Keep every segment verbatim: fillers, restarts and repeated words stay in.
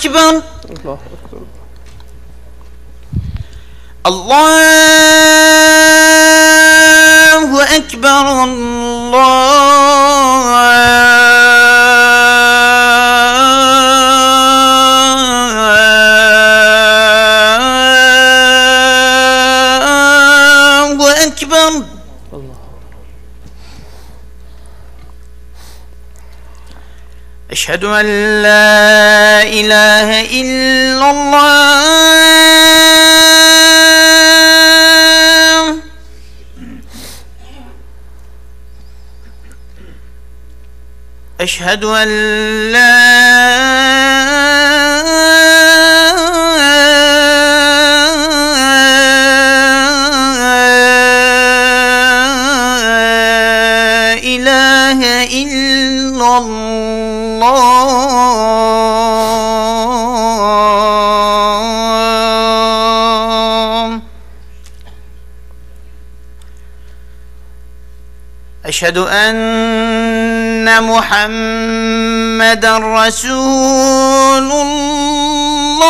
أكبر. الله أكبر. الله أكبر، الله أكبر. الله. أشهد أن لا إله إلا الله. أشهد أن لا إله إلا الله. أشهد أن محمدا رسول الله.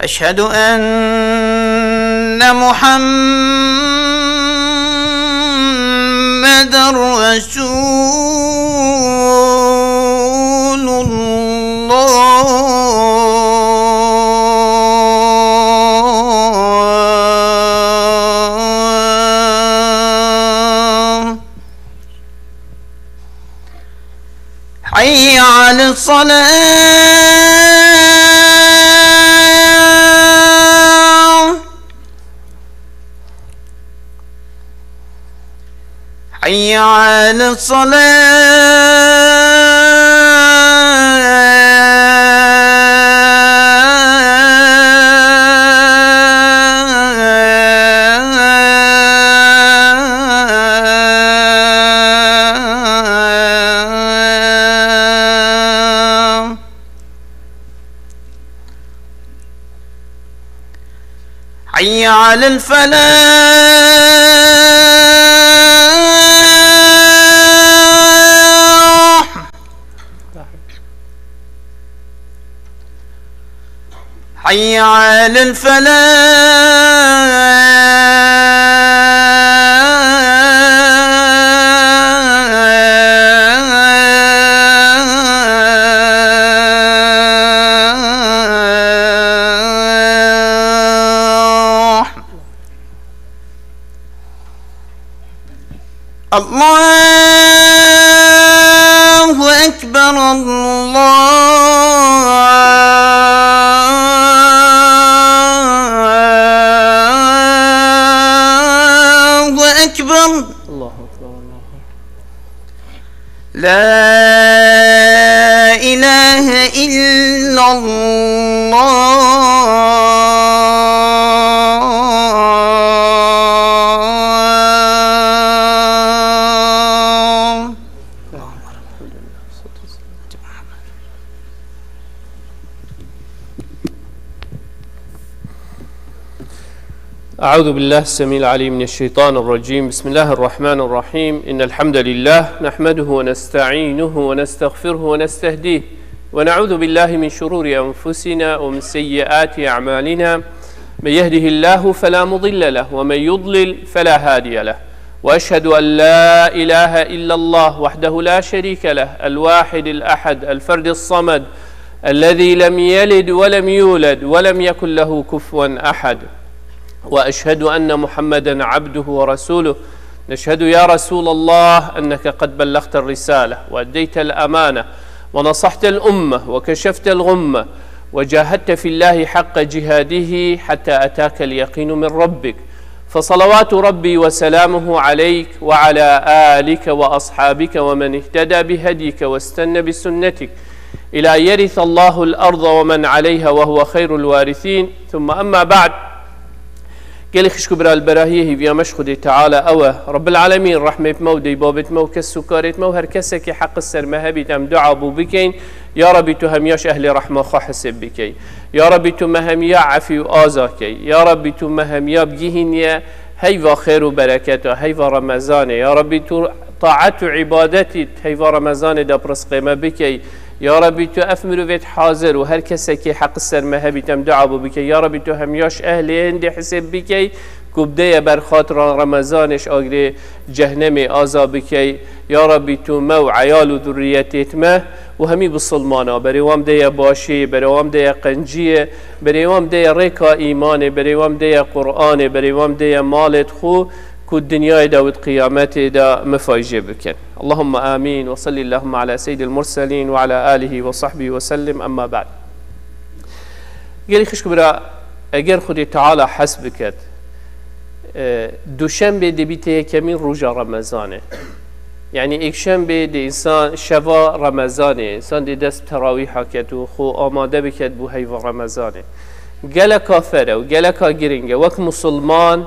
أشهد أن محمدا رسول الله. حي على الصلاة. حي على الصلاة. حي على الفلاح. حي على الفلاح. الله أكبر، الله أكبر. الله أكبر، الله أكبر. لا إله إلا الله. أعوذ بالله السميع العليم من الشيطان الرجيم. بسم الله الرحمن الرحيم. إن الحمد لله نحمده ونستعينه ونستغفره ونستهديه، ونعوذ بالله من شرور أنفسنا ومن سيئات أعمالنا. من يهده الله فلا مضل له، ومن يضلل فلا هادي له. وأشهد أن لا إله إلا الله وحده لا شريك له، الواحد الأحد، الفرد الصمد، الذي لم يلد ولم يولد ولم يكن له كفوا أحد. وأشهد أن محمدا عبده ورسوله. نشهد يا رسول الله أنك قد بلغت الرسالة وأديت الأمانة ونصحت الأمة وكشفت الغمة وجاهدت في الله حق جهاده حتى أتاك اليقين من ربك، فصلوات ربي وسلامه عليك وعلى آلك وأصحابك ومن اهتدى بهديك واستن بسنتك إلى يرث الله الأرض ومن عليها وهو خير الوارثين. ثم أما بعد. Gelî xişk û bira li berahiyê hîviya me ji Xwedê Teala ew e. Rebbil Alemîn rehmê bi me û dê babê me û kes û karê me û her kesekî heq ser me hebît em dua bû bikeyin. Ya Rebî tu hemiya ji ehlê rehma xwe hesêb bikey. Ya Rebî tu me hemiya efî û aza key. Ya Rebî tu me hemiya bigihîniye Heyva xêr û bereketa, heyva Remezanê. Ya Rabbî, tu taet û îbadetî heyva Remezanê de bi rizqê me bikey. Ya Rabbî, tu ev mirovêt hazir û her kesekî heq ser me hebît em dua bo bikey. Ya Rabbî, tu hemiyaş ehlê hindê hisêb bikey ku bideye ber xatira Remezanê ji agirê cehnemê aza bikey. Ya Rabbî, tu me û eyal û zurriyetêt me û hemî bisilmana, berê wan bideye başiyê, berê wan bideye qenciyê, berê wan bideye rêka îmanê, berê wan bideye Qur'anê, berê wan bideye malêt xwe ku dinyayê de û di qiyametê de mifayjê bikin. Allahumma amîn ve salli Allahumma ala seyyidil murselîn ve ala alihi ve sahbihi ve sellim, emma ba'd. Gelî xişk bira, eger Xwedê Teala hes biket, e, Duşenbê dê bîte yekemîn roja Remezanê. Yanî êkşembê dê însan şeva Remezanê, însan dê dest terawîha ket û xwe amade biket bo heyva Remezanê. Geleka fere û geleka giring e. Wek musulman,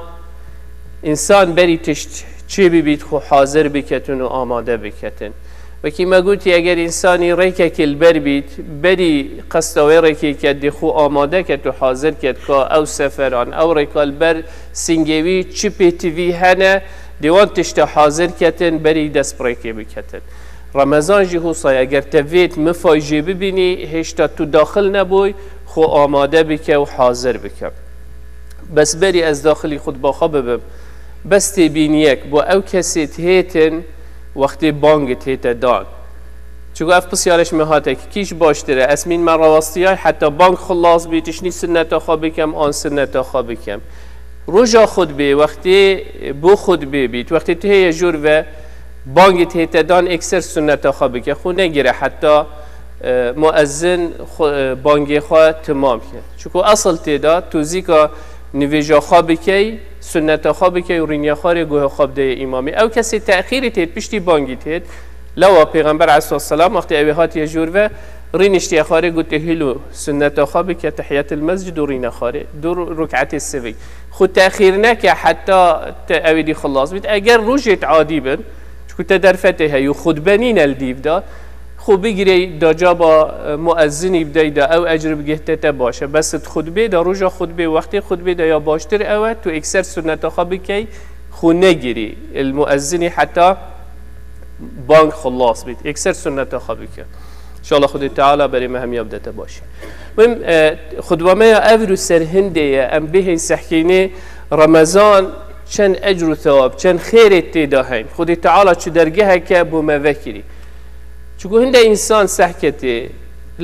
însan berî tişt çê bibît, xwe hazir biketin û amade biketin. Wekî me gotî, eger însanî rêkekê li ber bît, berî qesta wê rêkê ket, dê xwe amade ket û hazir ket ka ew seferan, ew rêka li ber singê wî çi pêtivî hene, dê wan tişta hazir ketin, berî dest bi rêkê biketin. Remezan jî hosa ye, eger te vêt mifay jê bibînî, hêşta tu daxil nebûy, xwe amade bike û hazir bike. Bes berî ez daxilî xutba xwe bibim, bes têbîniyek bo ew kesê dihêtin wextê bangê tête dan. Çiku ev pisyarê ji me hate ki kî ji baştir e, ez mîn me rawestiyay heta bang xilas bî, tiştî sunneta xwe bikem, an sunneta xwe bikem. Roja xutbê wextê bo xutbê bît, wextê tu heye jor ve bangê tête dan, êkser sunneta xwe bike, xwe negire heta, e, muezzin xwe, e, bangê xwe timam ke. Çiku esil tê de tu zîka nivêja xwe bikey, sunneta xwe bikey û rîniya xwe rê guhê xwe bideyê îmamê. Ew kesê texîrî têt, piştî bangî têt, lewa Pêxember aleyhisselam wextê ew ê hatiye jor ve, rîniştiye xwe rê gotê, hîlo, sunneta xwe bike, tehiyetil mescid û rîne xwe rê, du rû-, rûketê sivik. Xwe texîr neke heta te ew ê dî xilas bît. Eger rojêt adî bin, çiku te derfetê heyû, xutbe nîne li dîv de, xwe bigirey da caba, e, muezzinî bidey de, ew ecr bigihte te baş e. Bes di xutbê de, roja xutbê, wextê xutbê de ya baştir ew e, tu êkser sunneta xwe bikey, xwe negirî. Il muezzinî heta bang xilas bît. Êkser sunneta xwe bike. Înşallah Xwedê Teala berê me hemiya bidete başî. Muhim, e, xutba me ya ev rû ser hindê ye. Em bihên sehkînê Remezan çend ecr û thewab, çend xêrê tê de heyn. Xwedê Teala çi dergeheke bo me vekirî. Çiku hinde însan sehketê,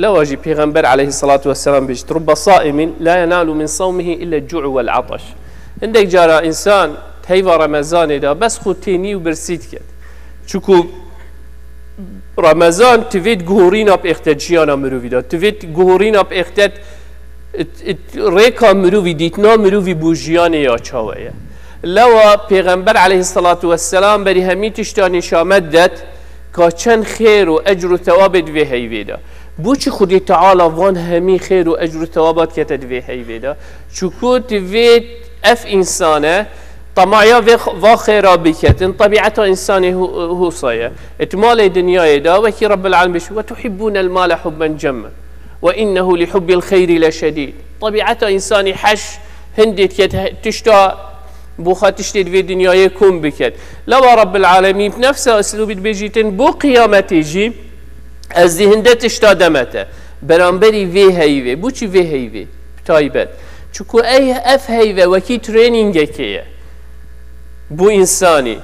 lewa jî Pêxember aleyhissalatu vesselam bêjit, "Rubbe saimin la yenalu min savmihi illa el-cu'u vel-ataş." Hindek cara însan heyva Remezanê de bes xwe tênî û birsî diket. Çiku Remezan tivêt guhorîna pêxtet jiyana mirovî de, tivêt guhorîna pêxtet it, it, rêka mirovî, dîtina mirovî bo jiyanê ya çawe ye. Lewa Pêxember aleyhissalatu vesselam berî hemî tişta nîşa me det ka çend xêr û ecr û thewabê di vê heyvê de. Bo çi Xwedê Teala van hemî xêr û ecr û thewaba dikete di vê heyvê de? Çiku tivêt ev însane temaya vê x-, va xêra biketin, tebieta însanê hu-, husa ye. It malê dinyayê de wekî Rabbil Alemin bêjî, "Ve tuhibbûnel male hubben cemmen. Ve innehu li hubbil xeyri leşedîd." Tebieta însanî heş hindê diket he-, tişta bo xwe tiştê di vê dinyayê kom biket. Lewa Rabbil Alemin bi nefsa uslûbî dibêjîtin, bo qiyametê jî ez dî hinde tişta deme te. Beramberî vê heyvê. Bo çi vê heyvê? Bi taybet. Çiku ey ev heyve wekî trainingekê ye. Bo însanî.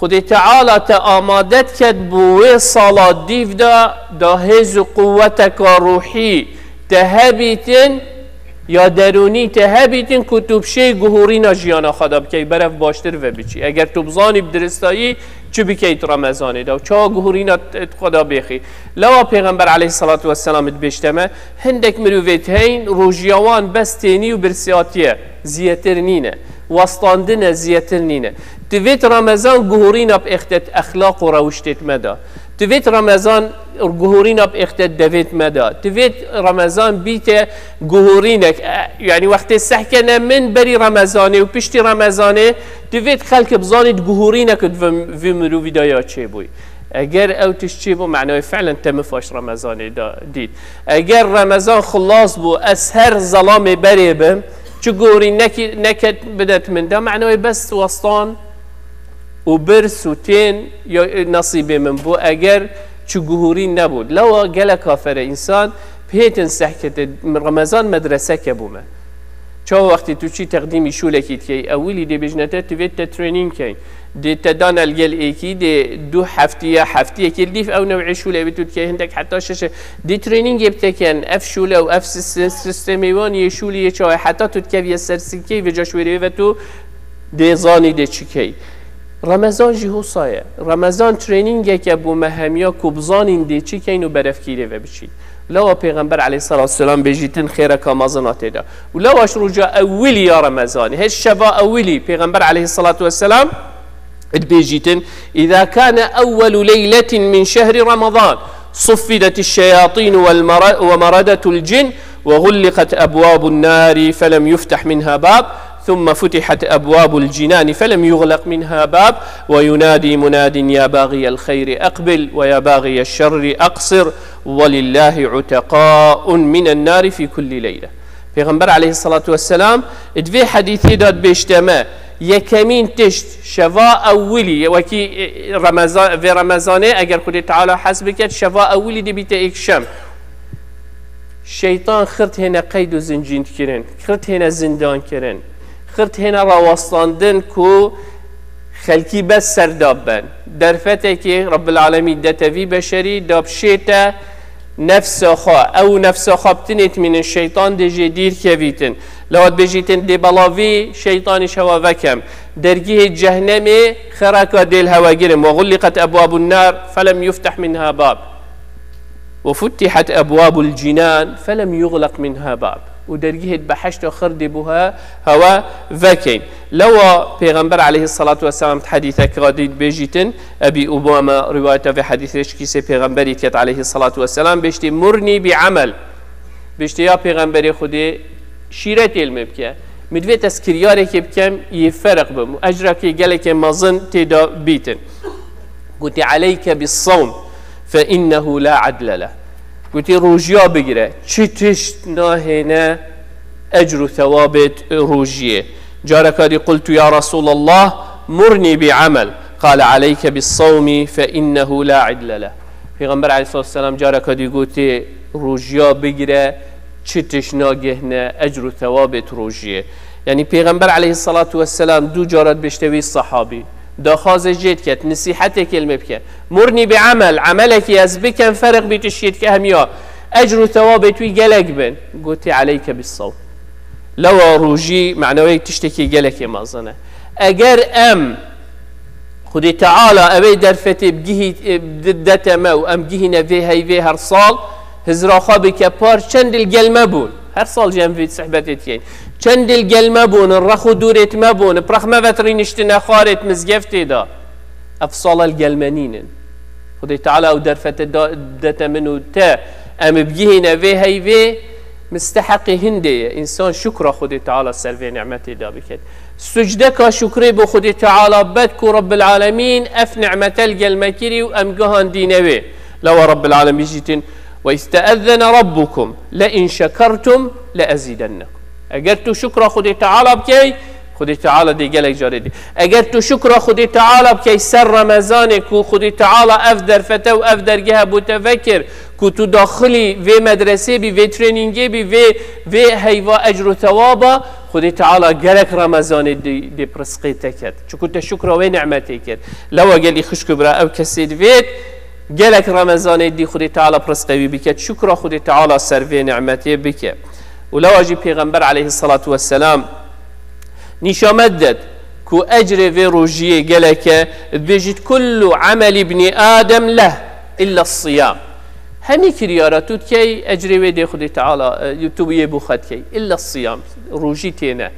Xwedê Teala te amade diket bo wê sala dîv de, da hêz û quweteka ruhî te hebîtin, ya derûnî te hebîtin ku tu bi şêy guhorîna jiyana xwe de bikey, berev baştir ve biçî. Eger tu bizanî bi diristayî çi bikey di Remezanê de û çawa guhorîna t-, xwe de bêxî. Lewa Pêxember aleyhissalatu vesselam dibêjte me, hindek mirovêt heyn, rojiya wan bes tênî û birsiyatiye, ziyêtir nîne. Westandine, ziyêtir nîne. Divêt Remezan guhorîna bi êxtet exlaq û rewiştêt me de. Divêt Remezan guhorîna bi êxtet devêt me de. Divêt Remezan bîte guhorînek. E, yanî wextê sehkene min berî Remezanê û piştî Remezanê, divêt xelk bizanît guhorînek di vê, vê mirovî de ya çêbûyî. Eger ew tişt çêbû, manayê fiilen te mifaş Remezanê de dît. Eger Remezan xilas bû, ez her zelamê berê bim, Çi gorî nekî-, neket bidet min. Da mena wê bes westan û birs û tên ya, e, nesîbê min bû, eger çi guhûrî nebû. Lewa gelek kafere însan pêtin sehkete, Remezan medreseke bû me. Çawa wextî tu çî teqdîmî şûlekî dikey, ewilî dê bêjne te, tu vê te training key. Dê te dan el gel êkî, dê du heftiye, heftiyekî dîf ew newê şûlê bi tu dikey, hindek heta şeşe. Dê trainingê bi te ken, ev şûle û ev sis-, sistemê wan yê şûlî yê çawa, heta tu dikeviye ser sînkey, vêca şûlê ve tu dê zanî dê çi key. Remezan jî hosa ye. Remezan trainingeke bû me hemiya ku bizanîn dê çi keyn û berevkîrê ve biçîn. Lewa Pêxember aleyhissalatu vesselam bêjîtin xêreka mezin a tê de. Û lewa ji roja ewilî ya Remezanê, hê şeva ewilî Pêxember aleyhissalatu vesselam dibêjîtin: "إذا كان أول ليلة من شهر رمضان صفدت الشياطين والمر-، ومردة الجن وغلقت أبواب النار فلم يفتح منها باب، ثم فتحت أبواب الجنان فلم يغلق منها باب، وينادي مناد يا باغي الخير أقبل ويا باغي الشر أقصر، ولله عتقاء من النار في كل ليلة." Pêxember aleyhissalatu vesselam di vê hedîsê de dibêjte me, yekemîn tişt şeva ewilî, wekî, e, Remezan, vê Remezanê eger Xwedê Teala hez biket, şeva ewilî dibîte êkşem. Şeytan xirt hêne qeyd û zincîr kirin, xirt hêne zindan kirin, xirt hêne rawestandin ku xelkî bes ser dab ben. Derfetekê Rabbil Alemîn dete vî beşerî, dab şête nefsa xwe. Ew nefsa xwe bitinê tmînin, şeytan dê jê dîr kevîtin. Lewa dibêjîtin dê belavî şeytanî şewa vekem. Dergihê cehnemê xeraka dêl hewe girim. وغلقت أبواب النار فلم يفتح منها باب. وفتحت أبواب الجنان فلم يغلق منها باب. Û dergihê behişta xir dê bû he-, hewe vekeyn. Lewa Pêxember aleyhissalatu vesselam di hedîseke dî dibêjîtin, Ebî Umame rivayeta vê hedîsê ji kîsê Pêxemberî diket aleyhissalatu vesselam, bêjtê: "مرني بعمل." Bêjtê: "Ya Pêxemberê Xwedê, şîretê li min bike. Min divê tezkiryarekê bikem, yê ferq bim û ecrekê gelekê mezin tê de bîtin." Gotê: "عليك بالصوم فإنه لا عدل له." Gotê: "Rojiya bigire, çi tişt nahêne ecr û thewabê rojiyê." Careka dî: "قلت يا رسول الله مرني بعمل." قال: "عليك بالصوم فإنه لا عدل له." Pêxember aleyhissalatu vesselam careka dî gotê: "Rojiya bigire, çi tişt nagihne ecr û thewabê tu rojiyê." Yanî Pêxember aleyhissalatu vesselam du cara dibêjte wî sahabî, daxwazê jê diket, nisîhetekê li me bike. "مرني بعمل", emelekî ez bikem, ferq bî tu şiyê dike hemiya, ecr û thewabê tu wî gelek bin. Gotê: "عليك بالصوم." Lewa rojî manawê tiştekî gelekê mezin e. Eger em Xwedê Teala ew ê derfetê bigihî-, e, di-, dete me û em gihîne vê heyvê her sal, hizra xwe bike par, çend li gel me bûn. Her sal jî em vê sohbetê dikeyn. Çend li gel me bûn, rex û dûrê me bûn, bi rexme ve rîniştine xwarê mizgeftê de. Ev sala li gel me nînin. Xwedê Teala ew derfete da-, dete min û te, em bigihîne vê heyvê, misteheqê hindê ye. Însan şukra Xwedê Teala ser vê nimetê de biket. Sucdeka şukrê bo Xwedê Teala bed ku Rabbil Alemîn ev nimete li gel me kirî û em gihandîne wê. Lewa Rabbil Alemîn jîtin: "وإذ تأذن ربكم لئن شكرتم لأزيدنكم." Eger tu şukra Xwedê Teala bikey, Xwedê Teala dê gelek carê dê. Eger tu şukra Xwedê Teala bikey ser Remezanê ku Xwedê Teala ev derfete û ev dergehe bo te vekir, ku tu daxilî vê medresê bî, vê trainingê bî, vê, vê heyva ecr û thewaba, Xwedê Teala gelek Remezanê dê, dê pirsqê te ket. Çiku te şukra wê nimetê kir. Lewa gelî xişk û bira ew kesê divêt, gelek Remezanê dî Xwedê Teala pirsqê wî biket. Şukra Xwedê Teala ser vê nimetê bike. Û lewa jî Pêxember aleyhissalatu vesselam nîşa me didet ku ecrê vê rojiyê gelek e, dibêjît: "كل عمل ابن آدم له إلا الصيام." Hemî kiryara tu dikey, ecrê wê dê Xwedê Teala, e, tu yê bo xwe dikey. "إلا الصيام." Rojî têne.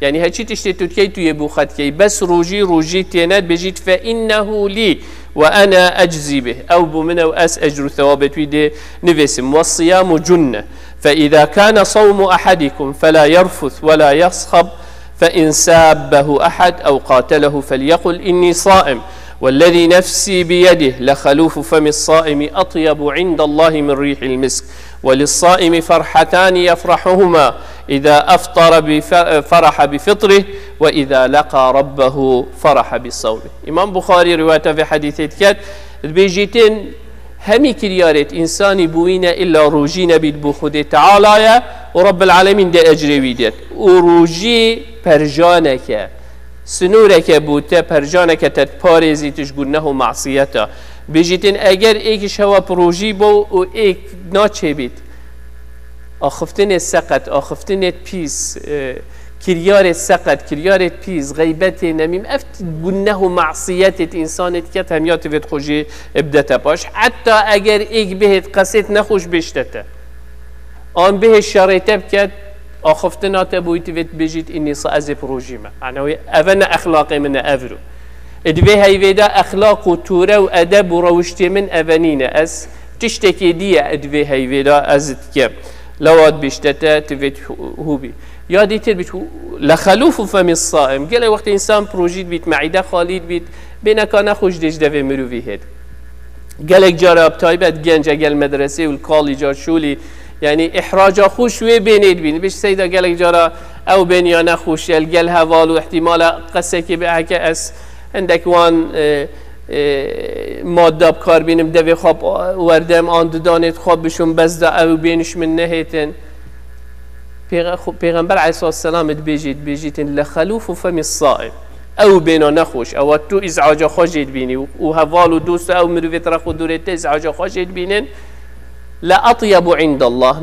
Yanî heçî tiştê tu dikey, tu yê bo xwe dikey. Bes rojî, rojî têne, dibêjît: "فإنه لي وأنا أجزي به." Ew bo min e û ez ecr û thewabê tu dê nivêsim. "والصيام جنة، فإذا كان صوم أحدكم فلا يرفث ولا يصخب، فإن سابه أحد أو قاتله فليقل إني صائم، والذي نفسي بيده لخلوف فم الصائم أطيب عند الله من ريح المسك، وللصائم فرحتان يفرحهما إذا أفطر بف-، فرح بفطره، وإذا لقى ربه فرح بصومه. Îmam Buxarî rivayeta vê hedîsê diket, dibêjîtin, hemî kiryarêt însanî bûyîne illa rojî nebît bo Xwedê Teala ye û Rabbil Alemîn dê ecrê wî dêt. Û rojî perjaneke, sinûreke bo te, perjaneke te diparêzît ji guneh û masiyeta. Bêjîtin, eger êk ji hewa bi rojî bo û êk naçêbît, axiftinê seqet, axiftinê pîs, e, kiryarê seqet, kiryarê pîs, xeybetê nemîm, ev t-, guneh û masiyetê di însanê diket, hemiya tivêt xwe jî bidete paş. Heta eger êk bihêt qesêt nexweş bêjte te, an bihê şerê te biket, axiftina te bo wî tivêt bêjît, înî sa ez ê bi rojî me. Manewê, eve ne exlaqê min e, evro. Di vê heyvê de exlaq û tûre û edeb û rewiştê min eve nîne. Ez tiştekê dî ye di vê heyvê de ez dikim. Lewa dibêjte te, tu vê hû bî. Ya dîtir bît, lexelûfu femi saim. Gelek wextê însan bi rojî dibît, meîde xalî dibît, bêneka nexweş dê ji devê mirovî hêt. Gelek cara bi taybet genc e gel medresê û li kalî car şûlî, yanî îhraca xweş wê bênê dibîn. Bêj seyda gelek cara ew bêniya nexweş e, li gel heval û ihtimala qesekê bê heke ez hindek wan, e, e, madda bi kar bînim, devê xwe bi werdem an didanê xwe bişûm, bes da ew bêniş min nehêtin. Pêxe-, xu-, Pêxember aleyhissalatu vesselam dibêjî, dibêjîtin, "Lexelûfu femi saim." Ew bêna nexweş, ewa tu îz'aca xwe jê dibînî û, û heval û dost û ew mirovê te re xwe dûrê te îz'aca xwe jê dibînin. "Le atyebu indallah."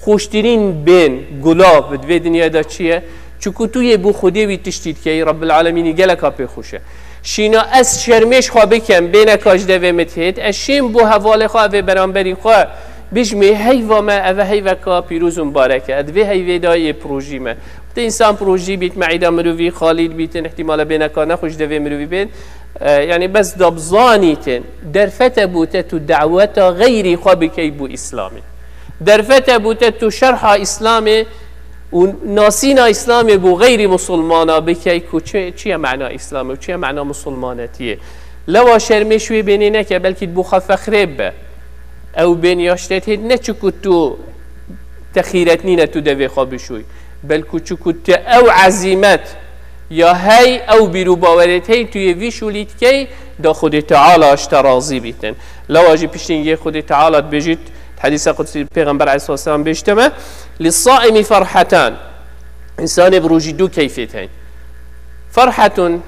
Xweştirîn bên, gulav, di vê dinyayê de çi ye? Çiku tu yê bo Xwedê wî tiştî dikeyî, Rabbil Alemînî geleka pê xweş e. Şîna ez şermêş xwe bikem, bêneka ji devê min têt, ez şêm bo hevalê xwe, evê beramberî xwe, bijmê heyva me, eve heyveka pîroz û mibarek e. Di vê heyvê de yê bi rojî me. Wextê însan bi rojî bît, meîda mirovî xalî dibîtin, ihtimala bêneka nexweş devê mirovî bên. E, yanî bes da bizanîtin, derfete bo te tu daweta xeyrî xwe bikey bo Îslamê. Derfete bo te tu şerha Îslamê û nasîna Îslamê bo xeyrî misilmana bikey ku çi, çi ye mena Îslamê û çi ye mena misilmanetiyê. Lewa şermêş wê bênê neke, belkî bo xwe fexrê bibe. Ew bêniya ji te têt ne çiku tu te xîret nîne tu devê xwe bişûy. Belku çiku tu ew ezîmet ya hey, ew bîr û bawerêt hey, tu yê vî şûlî dikey, da Xwedê Teala ji te razî bîtin. Lewa jî piştî hingê Xwedê Teala dibêjît, di hedîsa qudsî Pêxember aleyhisselam bêjte me, "Li saimi ferhetan." Însanê bi rojî du keyfêt heyn. Ferhetun,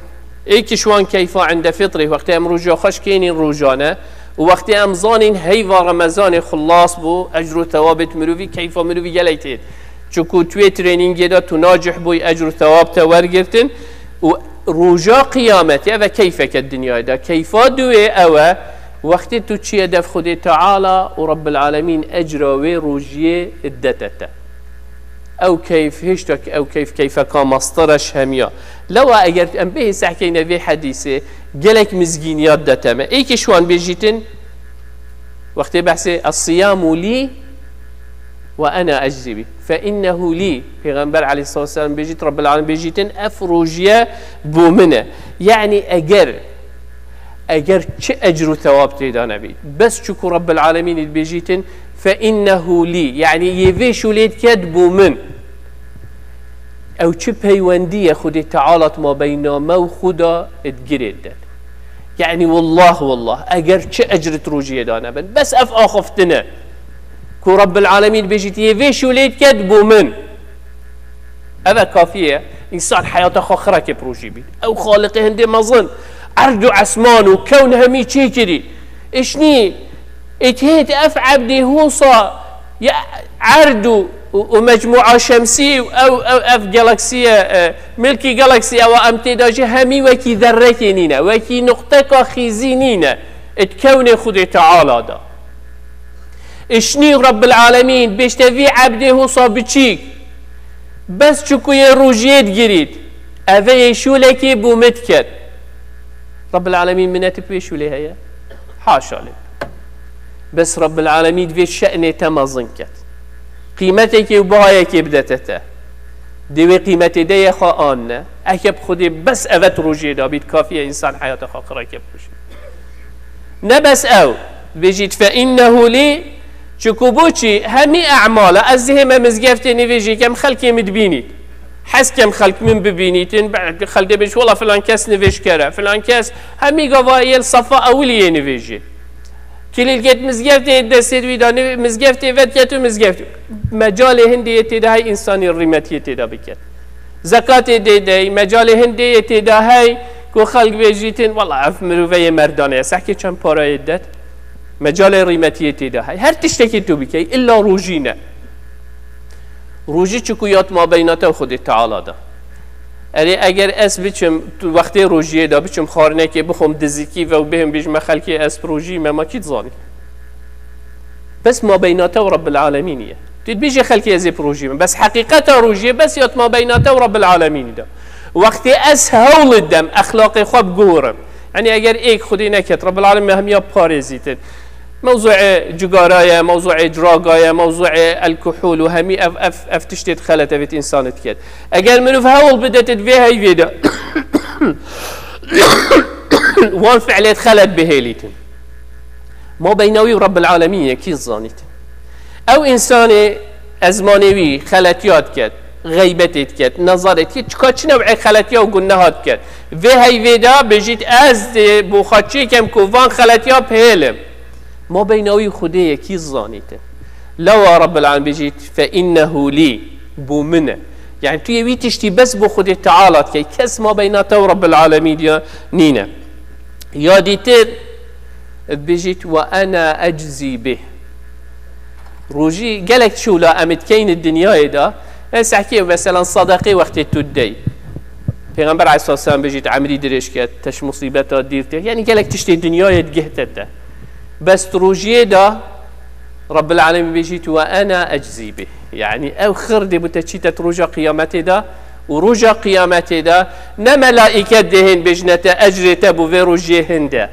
êk ji wan keyfa inde fitrî, wextê em roja xwe şikênîn rojane û wextê em zanîn heyva Remezanê xulas bû, ecr û thewabêt mirovî, keyfa mirovî gelek têt. Çiku tu yê trênîngê de tu nacih bûy, ecr û thewab te wergirtin û roja qiyametê, eve keyfeke dinyayê de. Keyfa duwê ew e, wextê tu çiye dev Xwedê Teala û Rabbil Alemîn ecra wê rojiyê didete te. Ew keyf, hêşta ki ew keyf, keyfeka mestir e ji hemiya. Lewa eger em bêhê sehkeyne vê hedîsê, gelek mizgîniya didete me. Êkê ji wan bêjîtin, wextê behsê "Es-siyamu lî ve ena eczi bî. Fe innehu lî." Pêxember aleyhissalatu vesselam bêjît, Rabbil Alemîn bêjîtin, "Ev rojiye bo min e." Yanî eger, eger çi ecr û thewab têda nebî, bes çiku Rabbil Alemîn dibêjîtin, "Fe innehu lî." Yanî yê vê şûlê diket bo min. Ew çi peywendî ye Xwedê Teala di mabeyna me û xwe de digirê didet. Yanî, wallah, wallah, eger çi ecr di rojiyê de nebin, bes ev axiftin e ku Rabbil Alemîn bêjît, yê vê şûlê diket bo min. Ev e kafî ye, însan heyata xwe xirekê bi rojî bît. Ew Xaliqê hindê mezin, erd û esman û kewn hemî çêkirî. Îşnî, êt hêt ev ebdê hosa ya erd û, û, û mecmûa şemsî û ew, ew, ev galaksiye, e, Milky Galaxy ewa em tê de jî hemî wekî zerrekê nîne, wekî nuqteka xîzî nîne. Êt kewnê Xwedê Teala de. Îşnî Rabbil Alemîn bêjte vî ebdê hosa biçîk. Bes çiku yê rojiyê digirît. Eve yê şûlekê bo min diket. Rabbil Alemîn minetî bi wê şûlê heye? Haşa lê. Bes Rabbil Alemîn divê şe'nê te mezin ket. Qîmetekê û bihayekê bidete te. Dê wê qîmetê de yê xwe an ne. Eke bi Xwedê bes eve di rojiyê de bît, kafî ye însan heyata xwe xirekê bikuşî. Ne bes ew, bêjît, "Fe innehu lî", Çiku boçî hemî emala ez dihême mizgeftê nivêjê kem xelkê min dibînît. Hez kem xelk min bibînîtin, be-, xelkê bêj, "Wela filan kes nivêjker e, filan kes hemî gava yê li sefa ewilî yê nivêjê." Kilîlkêt mizgeftê destê wî da, nivê-, mizgeftê vedket û mizgeft. Mecalê hindê yê têda hey însanî rîmetiyê têda biket. Zekatê dê dey, mecalê hindê yê têda hey, ku xelk bêjîtin, "Wela ev mirove yê merdane ye, sehkê çend parayê det." Mecalê rîmetiyê têda hey. Her tiştekî tu bikey, illa rojî ne. Rojî çiku ya tu mabeyna te û Xwedê Teala da. Erê, eger ez biçim, tu wextê rojiyê de biçim xwarinekê bixwim dizikî ve û bihim bêjime xelkê ez rojî me, ma kî dizanî? Bes mabeyna te û Rabbil Alemînî ye. Tu dibêjî xelkê ez ê rojî me. Bes heqîqeta rojiyê bes ya tu mabeyna te û Rabbil Alemînî de. Wextê ez hewl dem, exlaqê xwe biguhurim. Yanî eger êk Xwedê neket, Rabbil Alemîn hemiya parêzîtin. Mewzuê cigara ye, mewzuê draga ye, mewzuê elkuhol û hemî ev, ev, ev tiştê xelet evêt însan diket. Eger mirov hewl bidetit vê heyvê de, wan fiilêt xelet bihêlîtin. Mabeyna wî û Rabbil Alemîn yekî zanîtin. Ew însanê ezmanê wî xeletiya diket, xeybetê diket, nezarê diket, çika çi new'ê xeletiya û guneha diket. Vê heyvê de bêjît, ez dê bo xwe çêkem ku van xeletiya bihêlim. Mabeyna wî û Xwedê yekî zanîtin. Lewa Rabbil Alemîn bêjît, "Fe innehu lî", bo min e. Yani tu yê wî tiştî bes bo Xwedê Teala dikey, kes mabeyna te û Rabbil Alemîn ya nîne. Ya dîtir, dibêjît, "Ve ena eczî bih." Rojî gelek şûla em dikeyn di dinyayê de, e, sehkê mesela sedeqê wextê tu dey. Pêxember aleyhisselam bêjît, "Emrî dirêj ket, teş musîbeta dîr tê." Yani gelek tiştê dinyayê digihte te. Bes tu rojiyê de Rabbil Alemîn bêjît, "Ve ena eczî bih." Yani ew xir dê bo te çîte tu roja qiyametê de û roja qiyametê de ne melaîket dê hên bêjine te ecrê te bo vê rojiyê hinde.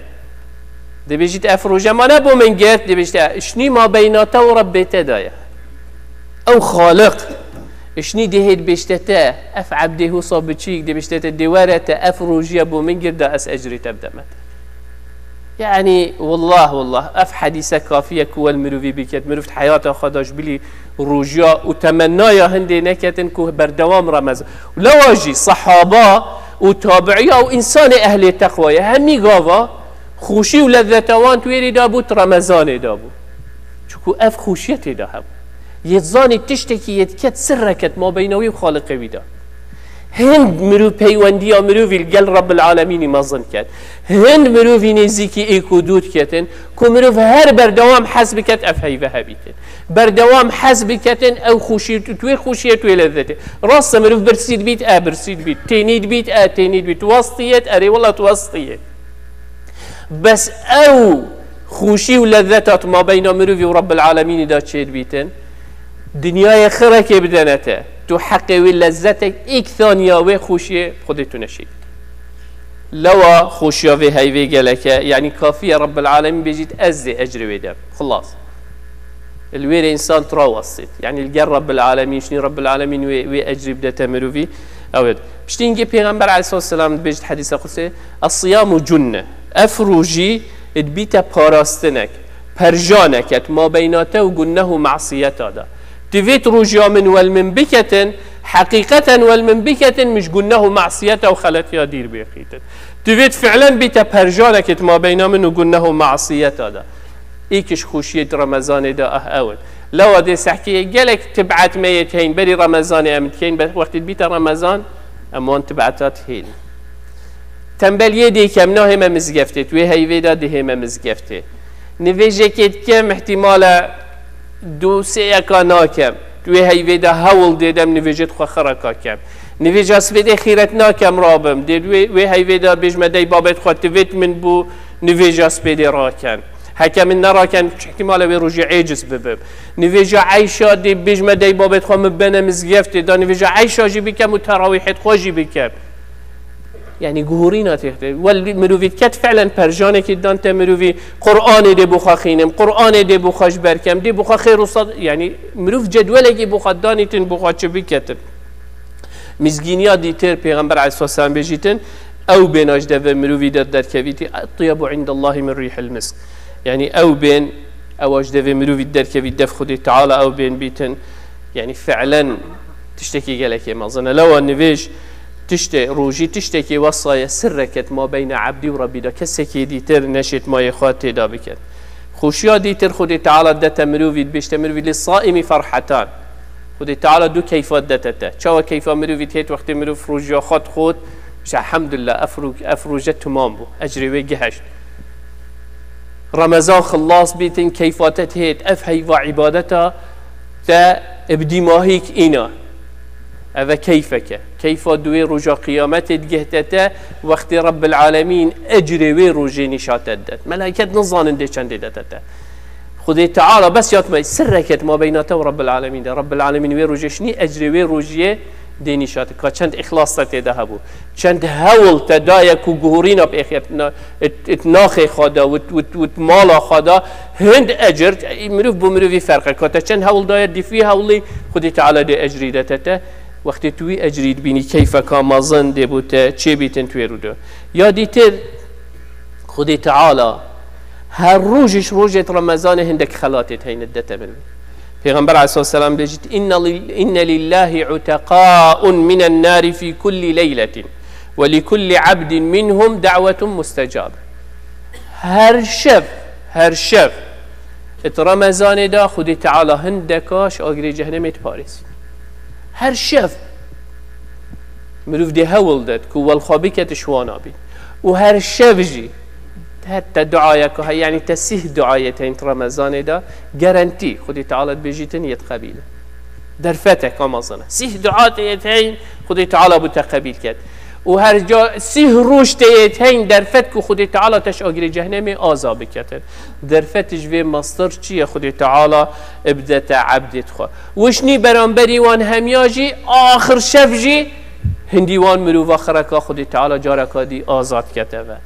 Dibêjît, "Ev roje ma ne bo min girt." Dibêjît, "Şinî mabeyna te û Rebbê te de ye." Ew Xaliq, şinî dê hê dibêjte te, ev ebdê husa biçîk, dibêjte te, "Dê were te ev rojiye bo min girt da ez ecrê te bideme te." Yani, wallah, wallah, ev hedîse kafî ye ku wel mirovî biket, mirov heyata xwe da ji bilî rojiya û temennaya hindê neketin ku berdewam Remezan. Lewa jî sehaba û tabiiya û însanê ehlê teqwa ye, hemî gava xweşî û lezzeta wan tu wêrê da bû, tu Remezanê da bû. Çiku ev xweşiye tê de hebû. Yê zanî tiştekî yê diket sirreket mabeyna wî û Xaliqê wî de. Hind mirov peywendiya mirovî li gel Rabbil Alemînî mezin ket. Hind mirovî nêzîkî êk û dû diketin, ku mirov her berdewam hez biket ev heyve hebîtin. Berdewam hez biketin ew xweşî, tu wê xweşiyê, tu wê lezzetê. Rast e, mirov birsî dibît, e birsî dibît. Tênî dibît, e tênî dibît. Tu westiyêt, erê wela tu westiyêt. Bes ew xweşî û lezzeta tu mabeyna mirovî û Rabbil Alemînî de çêdibîtin, dinyayê xirekê bidene te, tu heqê wî lezzetek êk saniya wê xweşiyê Xwedê tu neşêkit. Lewa xweşiya vê heyvê gelek e, yanî kafî ye Rabbil Alemîn bêjît, ez dê ecrê wê dem. Xilas. Li wêrê însan tu rawestît. Yanî li gel Rabbil Alemîn, şinî Rabbil Alemîn wê, wê ecrî bidete mirovî. Ew e. Piştî hingê Pêxember aleyhisselam dibêjit hedîsa qudsi, "Es-siyamu cunne." Ev rojî dibîte parastinek, perjaneke di mabeyna te û guneh û masiyeta de. Divêt rojiya min wel min biketin, heqîqeten wel min biketin, min ji guneh û masiyeta û xeletiya dîr bêxîtin. Divêt fiilen bîte perjaneke di mabeyna min û guneh û masiyeta de. Êk ji xweşiyê di Remezanê de ah ew in. Lewa dê sehkê gelek tibet me yê teyn berî Remezanê em dikeyn, be wextê dibîte Remezan, em wan tibeta dihêlin. Tembeliyê dê kem nahême mizgeftê, tu wê heyvê de dihême mizgeftê. Nivêjekê dikem, ihtimale du sê yeka nakem. Tu wê heyvê de hewl dê dem nivêjê xwe xireka kem. Nivêja spêdê xîret nakem rabim. Dê wê, wê heyvê de bêjme dey babet xwe tivêt min bû nivêja spêdê raken. Heke min neraken, ihtimale wê rojê êciz bibim. Nivêja eyşa dê bêjme dey babet xwe min bene mizgeftê da nivêja eyşa jî bikem û terawîhêt xwe jî bikem. Yani guhurîna têxte. Wel mirovî ket fiilen perjanekî dan te mirovî Qur'anê dê bo xwe xînim, Qur'anê dê bo xwe ji ber kem, dê bo xwe xêr û sad, yani mirov cedwelekî bo xwe danîtin bo xwe çi biketin. Mizgîniya dîtir Pêxember aleyhisselam bêjîtin, ew bêna ji devê mirovî de derkevîtî, "Etyebu indallahi min rîhil misk." Yani ew bên Ewa ji devê mirovî derkevî dev Xwedê Teala ew bên bîtin. Yanî fi'len tiştekî gelekê mezin e. Lewa nivêj tiştê, rojî tiştekî wesa ye, sirreket ma beyne ebdî û Rebbî de. Kesekî dîtir neşêt mayê xwe têda biket. Xweşiya dîtir Xwedê Teala dete mirovî, dibêjte mirovî lê saîmî ferhetan. Xwedê Teala du keyfat dete te. Çawa keyfa mirovî têt wextê mirov rojiya xwe dixwet, ji elhamdulillah, ev ro-, ev roje timam bû. Ecrê wê giheşt. Remezan xilas bîtin, keyfa te têt, ev heyva îbadeta te bi dîmahîk îna. Ev e keyfeke. Keyfa duwê roja qiyametê digihte te, wextê Rabbil Alemîn ecrê wê rojê nîşa te didet. Melaiket nizanin dê çendê dete te. Xwedê Teala bes ya me sirreket ma beyna te û Rabbil Alemîn de. Rabbil Alemîn wê rojê şinî ecrê wê rojiyê dê nîşa te. Ka çend îxlas te tê de hebû. Çend hewl te daye ku guhorîna pêxiyet na-, it, it naxê xwe da, wit, wit, wit mala xwe da, hind ecir, mirov bo mirovî ferq e. Ka te çend hewl daye, dîf wî hewlî Xwedê Teala dê ecrî de te te. Wextê tu wî ecrî dibînî, keyfeka mezin dê bo te çê bîtin tu wê rû de. Ya dîtir, Xwedê Teala her roj ji rojêt Remezanê hindek xelatêt heyne dete mirovî. Pêxember aleyhisselam bêjit, "Inne lil-, inne lillahi uteqaun minen nari fi kulli leyletin. Ve li kulli abdin minhum da'wetun mustecabe." Her şev, her şev it Remezanê de Xwedê Teala hindeka ji agirê cehennemê diparêzî. Her şev mirov dê hewl det ku welxwe biket ji wana bî. Û her şev jî heta duayeke heye, yanî te sîh duayê te hîn Remezanê de, garantî Xwedê Teala dibêjîtin yê diqebîle. Derfeteka mezin e. Sîh dua te yê te hîn Xwedê Teala bo te qebîl ket. Û her ca sîh roj te yê te hîn derfet ku Xwedê Teala te ji agirê cehennemê aza biketin. Derfet ji vê mestir çi ye Xwedê Teala bidete ebdêt xwe. Wişnî beramberî wan hemiya jî axir şev jî hindî wan mirova xireka Xwedê Teala careka dî azad kete ve.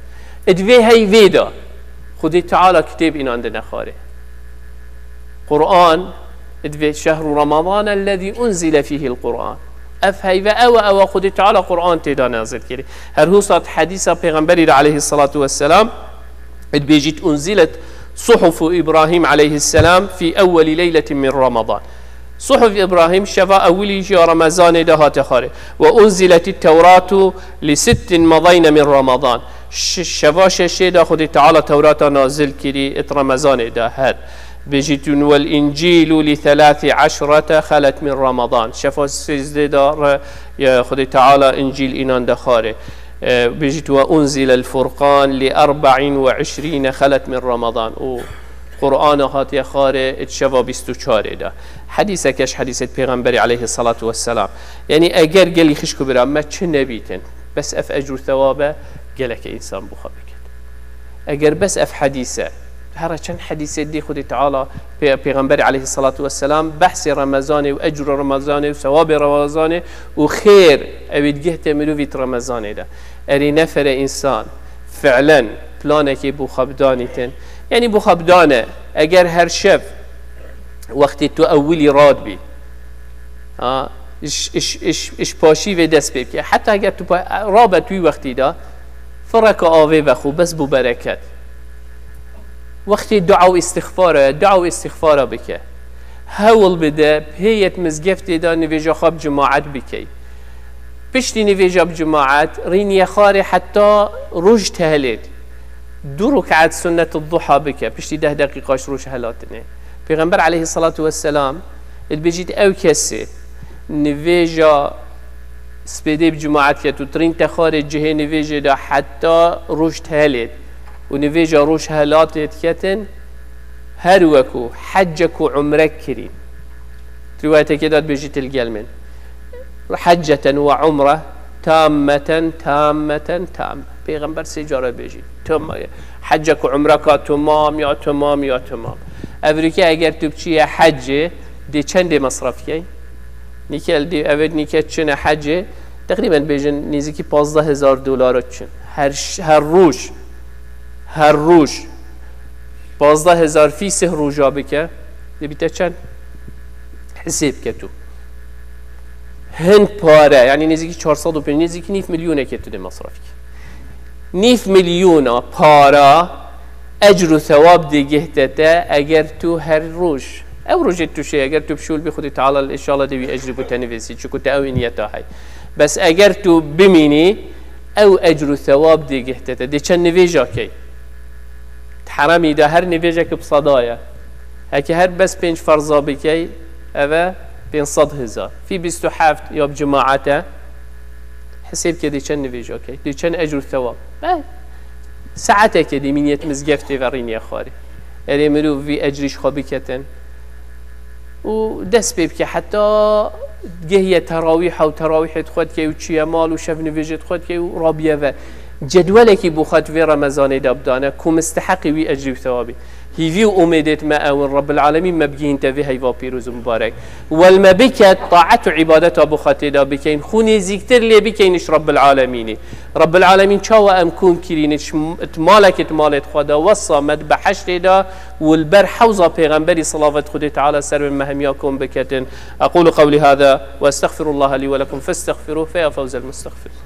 Di vê heyvê de Xwedê Teala kitêb înan dine xwarê. Quran, divê şehru Ramadan ellezî unzile fîhil Quran. Ev heyve ew e, ew e Xwedê Teala Quran tê de nazil kirî. Her husat hedîsa Pêxemberî re aleyhissalatu vesselam, dibêjît unzilet suhufu İbrahim aleyhisselam fî ewwelî leyletin min Ramadan. Suhuf Îbrahîm şeva ewilî ji ya Remezanê de hate xwarê. Ve unziletî Tewratu li sittin medayne min Ramadan. Ş-, şeva şeşê de Xwedê Teala Tewrata nazil kirî it Remezanê de her. Bêjîtûn vel Încîlu li thelâthi eşrete xelet min Ramadan. Şeva sêzdê de re, ye, Xwedê Teala Încîl înan de xwarê. E, bêjît ve unzilel Furqan li erbe'in ve eşrîne xelet min Ramadan. Û Qur'ana hatiye xwarê it şeva bîst û çarê de. Hedîseke ji hedîsêt Pêxemberî aleyhissalatu vesselam. Yanî eger gelî xişk û bira me çi nebîtin, bes ev ecr û thewab e, geleke însan bo xwe biket. Eger bes ev hedîs e, here çend hedîsê dî Xwedê Teala, Pê-, Pêxemberî aleyhissalatu vesselam behsê Remezanê û ecr û Remezanê û thewabê Remezanê û xêr ewê digihte mirovî di Remezanê de. Erê nefere însan fi'len planekê bo xwe bidanîtin. Yanî bo xwe bidane, eger her şev wextê tu ewilî radbî, ha, iş, iş, iş, iş paşî vê dest pê bike. Heta eger tu pa-, rabe tu wî wextî de, fireke avê vexwe bes bo bereket. Wextê dua û îstixfara, dua û îstixfara bike. Hewl bide, pêyet mizgeftê de nivêja xwe bi cemaet bikey. Piştî nivêja bi cemaet, rîniye xwarê heta roj tehelêt. Du ruk'et sunnet duha bike, piştî deh deqîqa ji roj helatinê. Pêxember aleyhissalatu vesselam dibêjît ew kesê nivêja spêdê bi cemaet ket û tirîn te xwarê cihê nivêjê de heta roj tehelêt û nivêja roj helatê diketin, her weku hecek û umrek kirîn. Riwayetekê de dibêjît li gel min. Heceten ve umre tammeten, tammeten, tamme. Pêxember sê cara bêjî. Tam, hecek û umreka tamam ya tamam ya tamam. Evrîke eger tu biçiye hecê, dê çendê mesref key? Nîke li dê, evet nîke çine hecê, teqrîben bêjin nêzîkî pazdeh hezar dolara çin. Her ş-, her roj, her roj pazdeh hezar fî sih roja bike, dê bîte çend? Hisê bike tu. Hin pare, yanî nêzîkî çar sed û pêncî, nêzîkî nîv milyonekê tu dê mesref kî. Nîv milyona para Ecr û thewab dê gihte te eger tu her roj, ew rojê tu şê, eger tu bi şûl bî Xwedê Teala, înşallah dê wî ecrî bo te nivêsî, çiku te ew niyeta hey. Bes eger tu bimînî, ew ecr û thewab dê gihte te. Dê çend nivêja key. Di heremî de her nivêjek bi seda ye. Heke her bes pênc ferza bikey, ev e pênc sed hezar. Fî bîst û heft ya bi cemaet e. Hesêb ke dê çend nivêja key, dê çend ecr û thewab. Be, saeteke dê mîniyet mizgeftê ve rîniye xwarê. Erê mirov vî ecrî ji xwe biketin. Û dest pê bike heta gehiye terawîha û terawîhê xwe dikey û çiye mal û şev nivêjê xwe dikey û rabiye ve. Cedwelekî bo xwe di vê Remezanê de bidane ku misteheqî wî ecrî û thewabî. Hîvî û umêdêt me ew in, Rebbil Alemîn me bigihînte vê heyva pîroz û mubarek. Wel me biket taet û îbadeta bo xwe tê de bikeyn, xwe nêzîktir lê bikeyn ji Rebbil Alemînê. Rebbil Alemîn çawa em kom kirîn, ji m-, di malekê di malê xwe de, wesa me di behiştê de û li ber hewza pêxemberî, salavat Xwedê Teala ser bin, me hemiya kom biketin. أقول قولي هذا وأستغفر الله لي ولكم فاستغفروه فيا فوز المستغفرين.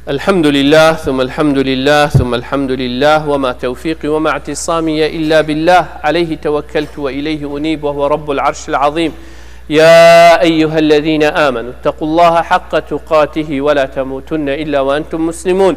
الحمد لله، ثم الحمد لله، ثم الحمد لله، وما توفيقي وما اعتصامي إلا بالله، عليه توكلت وإليه أنيب، وهو رب العرش العظيم. يا أيها الذين آمنوا اتقوا الله حق تقاته ولا تموتن إلا وأنتم مسلمون.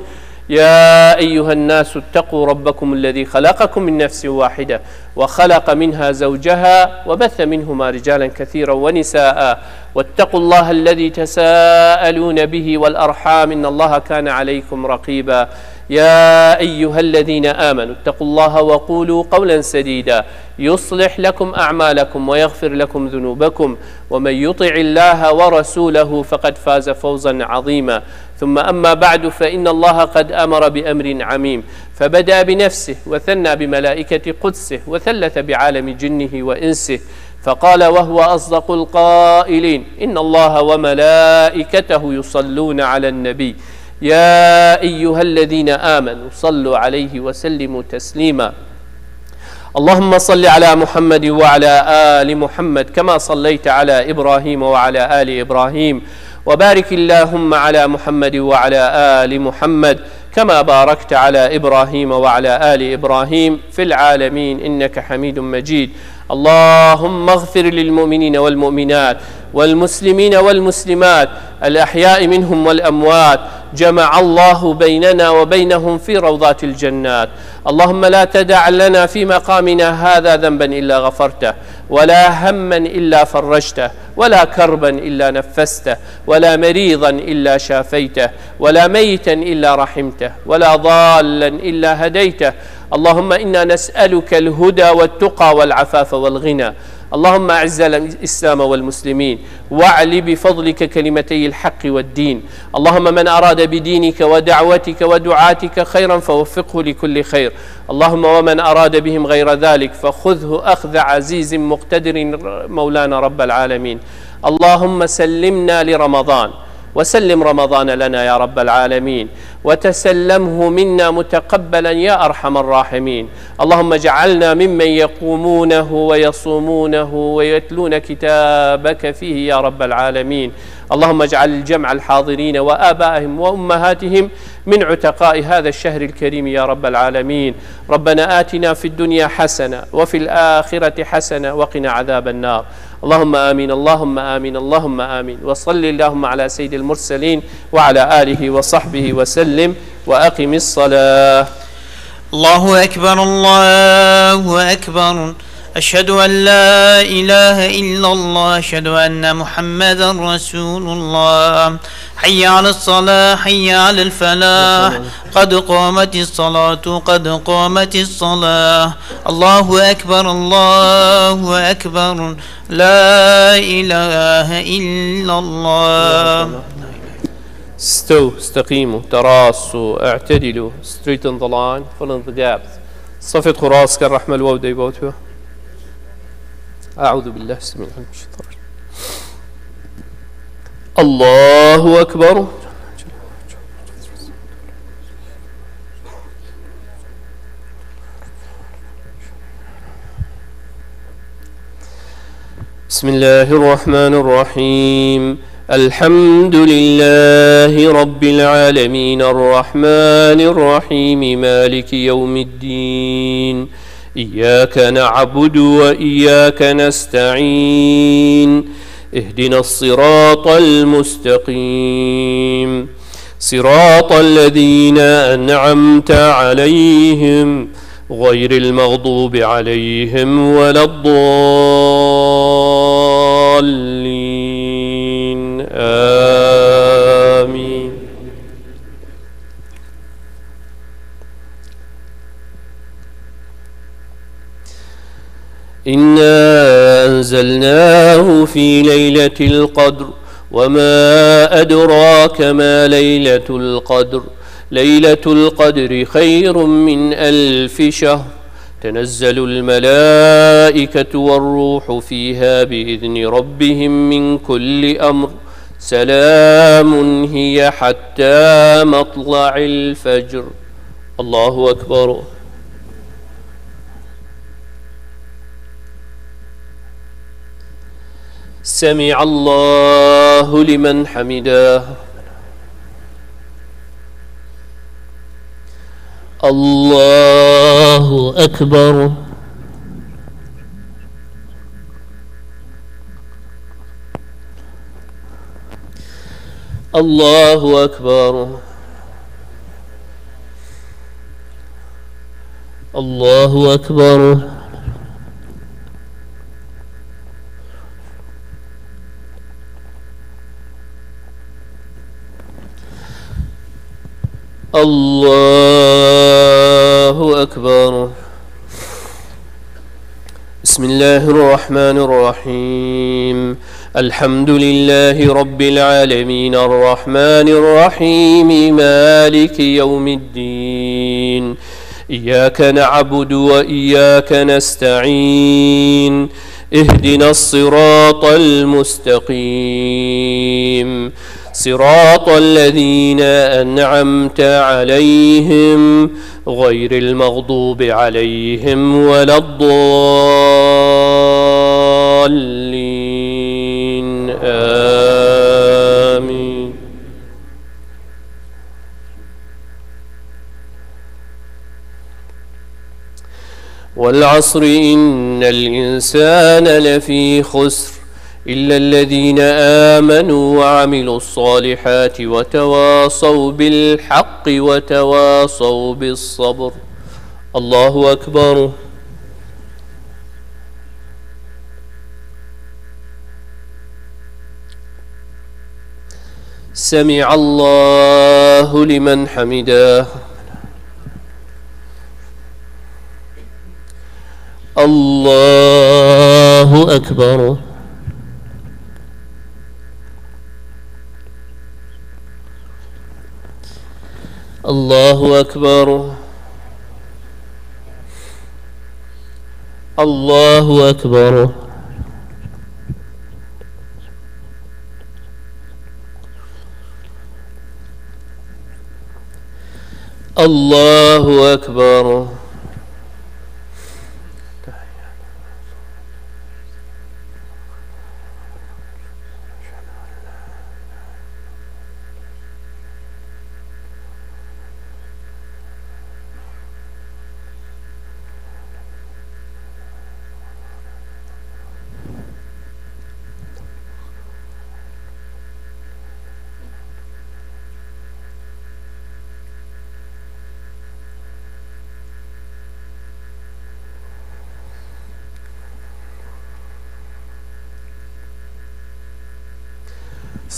يا أيها الناس اتقوا ربكم الذي خلقكم من نفس واحدة وخلق منها زوجها وبث منهما رجالا كثيرا ونساء واتقوا الله الذي تساءلون به والأرحام إن الله كان عليكم رقيبا. يا أيها الذين آمنوا اتقوا الله وقولوا قولا سديدا يصلح لكم أعمالكم ويغفر لكم ذنوبكم ومن يطع الله ورسوله فقد فاز فوزا عظيما. ثم أما بعد، فإن الله قد أمر بأمر عميم، فبدأ بنفسه وثنى بملائكة قدسه وثلث بعالم جنه وإنسه، فقال وهو أصدق القائلين: إن الله وملائكته يصلون على النبي، يا أيها الذين آمنوا صلوا عليه وسلموا تسليما. اللهم صل على محمد وعلى آل محمد كما صليت على إبراهيم وعلى آل إبراهيم، وبارك اللهم على محمد وعلى آل محمد كما باركت على إبراهيم وعلى آل إبراهيم في العالمين إنك حميد مجيد. اللهم اغفر للمؤمنين والمؤمنات والمسلمين والمسلمات الأحياء منهم والأموات. جمع الله بيننا وبينهم في روضات الجنات. اللهم لا تدع لنا في مقامنا هذا ذنبا إلا غفرته، ولا هما إلا فرجته، ولا كربا إلا نفسته، ولا مريضا إلا شافيته، ولا ميتا إلا رحمته، ولا ضالا إلا هديته. اللهم إنا نسألك الهدى والتقى والعفاف والغنى. اللهم أعز الإسلام والمسلمين، واعل بفضلك كلمتي الحق والدين. اللهم من أراد بدينك ودعوتك ودعاتك خيرا فوفقه لكل خير. اللهم ومن أراد بهم غير ذلك فخذه أخذ عزيز مقتدر مولانا رب العالمين. اللهم سلمنا لرمضان، وسلم رمضان لنا يا رب العالمين، وتسلمه منا متقبلا يا أرحم الراحمين. اللهم اجعلنا ممن يقومونه ويصومونه ويتلون كتابك فيه يا رب العالمين. اللهم اجعل الجمع الحاضرين وآبائهم وأمهاتهم من عتقاء هذا الشهر الكريم يا رب العالمين. ربنا آتنا في الدنيا حسنة وفي الآخرة حسنة وقنا عذاب النار. اللهم آمين، اللهم آمين، اللهم آمين. وصل اللهم على سيد المرسلين وعلى آله وصحبه وسلم. وأقم الصلاة. الله أكبر، الله أكبر. أشهد أن لا إله إلا الله، أشهد أن محمدا رسول الله. حي على الصلاة، حي على الفلاح، قد قامت الصلاة، قد قامت الصلاة. الله أكبر، الله أكبر. لا إله إلا الله. استووا، استقيموا، تراصوا، اعتدلوا، straighten the line, fill in the gaps. صفت خراس كالرحمة الواو ديبوتوا. أعوذ بالله السميع العليم من الشيطان الرجيم. الله أكبر. بسم الله الرحمن الرحيم. الحمد لله رب العالمين، الرحمن الرحيم، مالك يوم الدين. إياك نعبد وإياك نستعين. اهدنا الصراط المستقيم. صراط الذين أنعمت عليهم غير المغضوب عليهم ولا الضالين. آمين. إنا أنزلناه في ليلة القدر، وما أدراك ما ليلة القدر، ليلة القدر خير من ألف شهر، تنزل الملائكة والروح فيها بإذن ربهم من كل أمر، سلام هي حتى مطلع الفجر. الله أكبر. سمع الله لمن حمده. الله أكبر. الله أكبر. الله أكبر. الله أكبر. بسم الله الرحمن الرحيم. الحمد لله رب العالمين، الرحمن الرحيم، مالك يوم الدين. إياك نعبد وإياك نستعين. اهدنا الصراط المستقيم. صراط الذين أنعمت عليهم غير المغضوب عليهم ولا الضالين. آمين. والعصر إن الإنسان لفي خسر، إلا الذين آمنوا وعملوا الصالحات وتواصوا بالحق وتواصوا بالصبر. الله أكبر. سمع الله لمن حمده. الله أكبر. الله أكبر. الله أكبر. الله أكبر.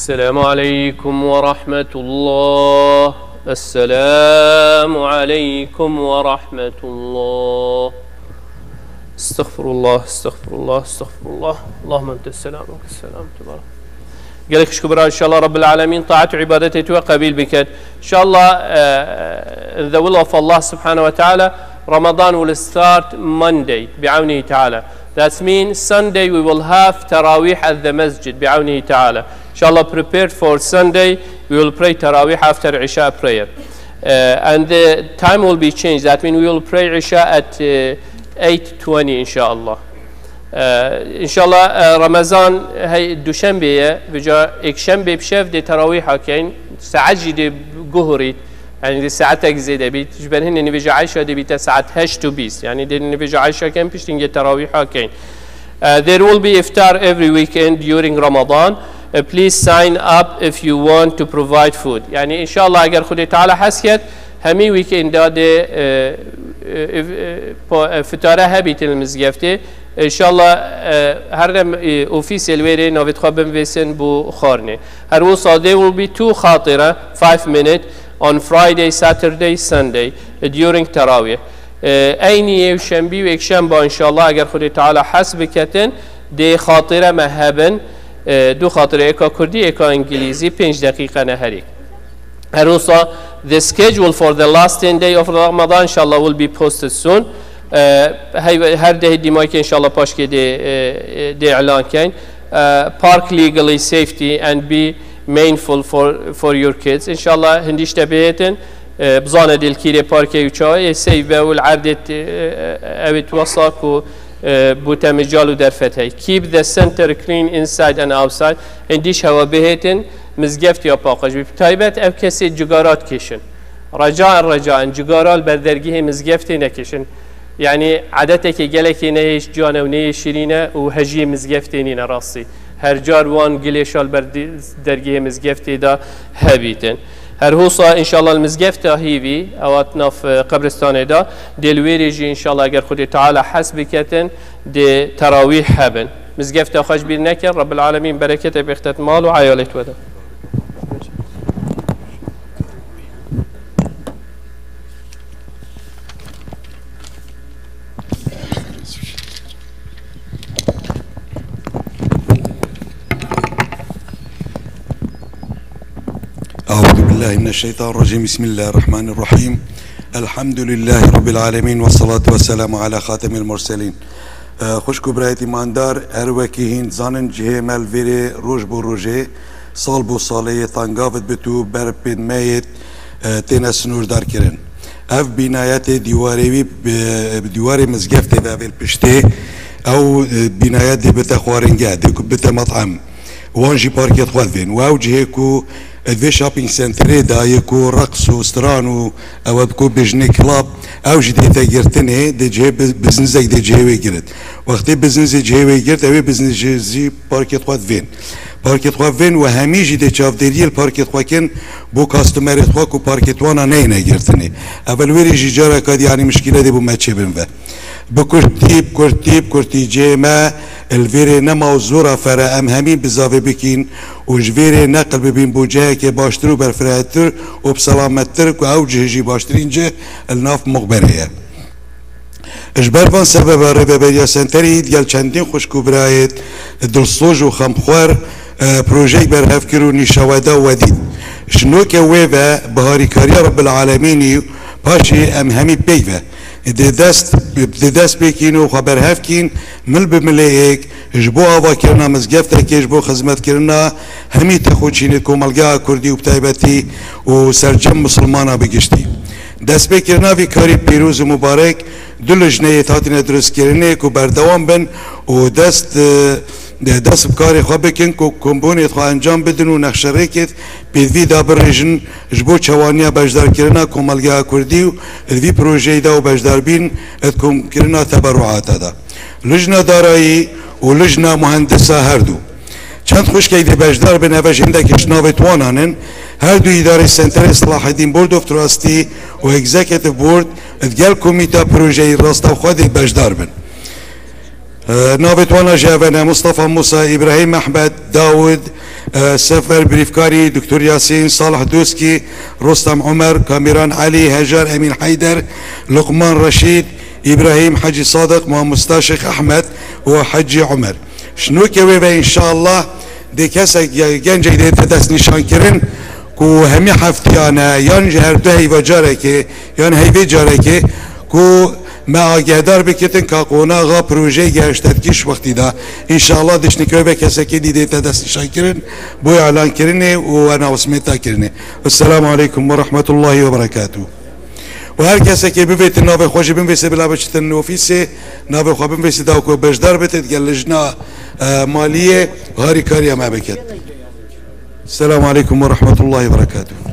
السلام عليكم ورحمة الله. السلام عليكم ورحمة الله. استغفر الله، استغفر الله، استغفر الله. اللهم أنت السلام ومنك السلام. تبارك. Gelek şükür, inşallah Rabbil Alemin taat û ibadetê tu qebîl biket. İnşallah, eh, in the will of Allah subhanahu wa ta'ala, Ramadan will start Monday, bi'awnihi ta'ala. That means Sunday we will have tarawih at the masjid, bi'awnihi ta'ala. Inshallah, prepared for Sunday, we will pray tarawih after Isha prayer. Uh, and the time will be changed. That means we will pray Isha at, uh, eight twenty, inshallah. E, înşallah, e, Remezan hey duşenbê ye, vêca êkşenbê bi şev dê terawîha keyn, saet jî dê guhurît, yanî dê saetek zêde bît. Ji ber hinê nivêja Eyşa dê bîte saet heşt û bîst, yanî dê nivêja Eyşa keyn, piştî hingê terawîha keyn. Uh, there will be iftar every weekend during Ramadan. Uh, please sign up if you want to provide food. Yani înşallah eger Xwedê Teala hez ket, hemî weekenda dê, e, e, e, po-, e, fitare hebîtin li mizgeftê. Înşallah, e, her dem, e, ofîsê li wê rê navê xwe binivîsin bo xwarinê. Her wisa there will be two xatire, five minute, on Friday, Saturday, Sunday, e, during terawih. E, eynî yê şembî û êkşemba înşallah eger Xwedê Teala hez biketin, dê xatire me hebin, e, du xatire, êka kurdî, êka îngilîzî, pênc deqîqe ne herî. Her wisa, the schedule for the last ten day of Ramadan, inshallah, will be posted soon. E, hey, her dehê dîmayke, inshallah, paşkê dê, e, e, dê îlan keyn. E, park legally, safety and be mindful for, for your kids. Inshallah, hindî ji te bihêtin, e, bizane dê li kîrê parkê û çawa yê seyf be û li erdê t-, e, e, ew ê wesa ku, e, bo te mical û derfet hey. Keep the center clean inside and outside. Hindî ji hewa bihêtin, mizgeft ya paqij bî. Bi taybet ev kesê cigara dikêşin. Recaen, recaen, cigara li ber dergehê mizgeftê nekêşin. Yanî edetekê gelekê nehêş ciyan ew neyê şirîn e û hejiyê mizgeftê nîne rastî. Her car wan gilêşa li ber di-, dergehê mizgeftê de hebîtin. Her hosa, înşallah, li mizgefta hîvî, ewa di nav, e, qebristanê de, dê li wê rê jî, înşallah, eger Xwedê Teala hez biketin, dê terawîh hebin. Mizgefta xwe ji bîr neke, Rebbil Alemîn bereketê bêxte di mal û eyalê we de. أعوذ بالله من الشيطان الرجيم. بسم الله الرحمن الرحيم. الحمد لله رب العالمين والصلاة والسلام على خاتم المرسلين. Xwişk û birayêt îmandar, her wekî hîn dizanin cihê me li vêrê roj bo rojê, sal bo salê yê tangav dibit û ber pêd meyêt, e, têne sinûrdarkirin. Ev bînayetê dîwarê wî bi, bi dîwarê mizgeftê ve vê li piştê, ew, e, bînayet dê bite xwaringeh, dê ku bite met'em. Wan jî parkêt xwe divên. Û ew cihê ku di vê shopping centerê de yê ku reqs û stran û ew ku bijnê club, ew jî dê te girtinê, dê cihê bi-, biznizek dê cihê wê girt. Wextê biznizê cihê wê girt, ew ê biznizê jî parkêt xwe divên. Parkêt xwe divên û hemî jî dê çavdêriyê li parkêt xwe kin bo customerêt xwe ku parkêt wana neyne girtinê. Ev li wê rê jî careka dî, yanî mişkîle dê bo me çêbin ve. Bi kurtî, bi kurtî, bi kurtî cihê me li vê rê nema û zora fere em hemî bizavê bikîn û ji vê rê neqil bibîn bo cihekê baştir û berfirehtir û bi selamettir ku ew cih jî baştirîn cih li nav muxberê ye. Ji ber van sebeba Rêveberiya Senterê digel çendîn xwişk û birayêt dilsoz û xemxwer, e, projeyek berhev kir û nîşa we da û we dît. Ji noke wê ve bi harîkariya Rebbil Alemînî paşê em hemî peyv e. Dê dest, dê dest pê kîn û xwe berhev kîn, mil bi milê êk, ji bo avakirina mizgeftekê, ji bo xizmetkirina hemî tex û çînê komelgeha kurdî û bi taybetî û sercem misilmana bi giştî. Destpêkirina vî karî pîroz û mubarek du lijneyê hatine dirustkirinê ku berdewam bin û dest, e, dest bi karê xwe bikin ku kombûnê xwe encam bidin û nexşerêkê pêdivî da birêjin ji bo çewaniya beşdarkirina komelgeha kurdî û di vî projeyê de û beşdarbîn di komkirina teberûata de. Lijna darayî û lijna muhendisa her du. Çend xwişkek dê beşdar bin, eve jindekî ji navê wan in. Her du îdarê Senterê Selaheddîn, Board of Trustee û Executive Board, digel komîta projeyî rasta xwe dê beşdar bin. E, navê wana jî eve ne: Mustafa Musa, Îbrahîm Ehmed, Dawud, e, Sefer Birîvkarî, Doktor Yasîn, Salih Doskî, Rostem Omer, Kamîran Elî, Hejar Emîn Heyder, Luqman Reşîd, Îbrahîm Hecî Sadiq, Mamosta Şêx Ehmed û Hecî Omer. Ji nokê wê ve înşallah dê kesek ya gencek dê te destnîşankirin ku hemî heftiyane yan ji her du heyva carekê yan heyvê carekê ku me agehdar bikitin ka qonaxa projeyê gehişte dikî ji wextî de. Înşallah dişnikê wê ve kesekê dî dê te destnîşankirin bo îlankirinê û announcementa kirinê. Esselamu aleykum ve rahmetullahi ve berekatuh. Û her kesekê bivêtin navê xwe jî binvêsê bila biçitin ofîsê, navê xwe binvêsê da ku beşdar bite digel lijna, e, maliyê harîkariya me biket. Selamu aleykum ve rahmetullahi ve berekatuhu.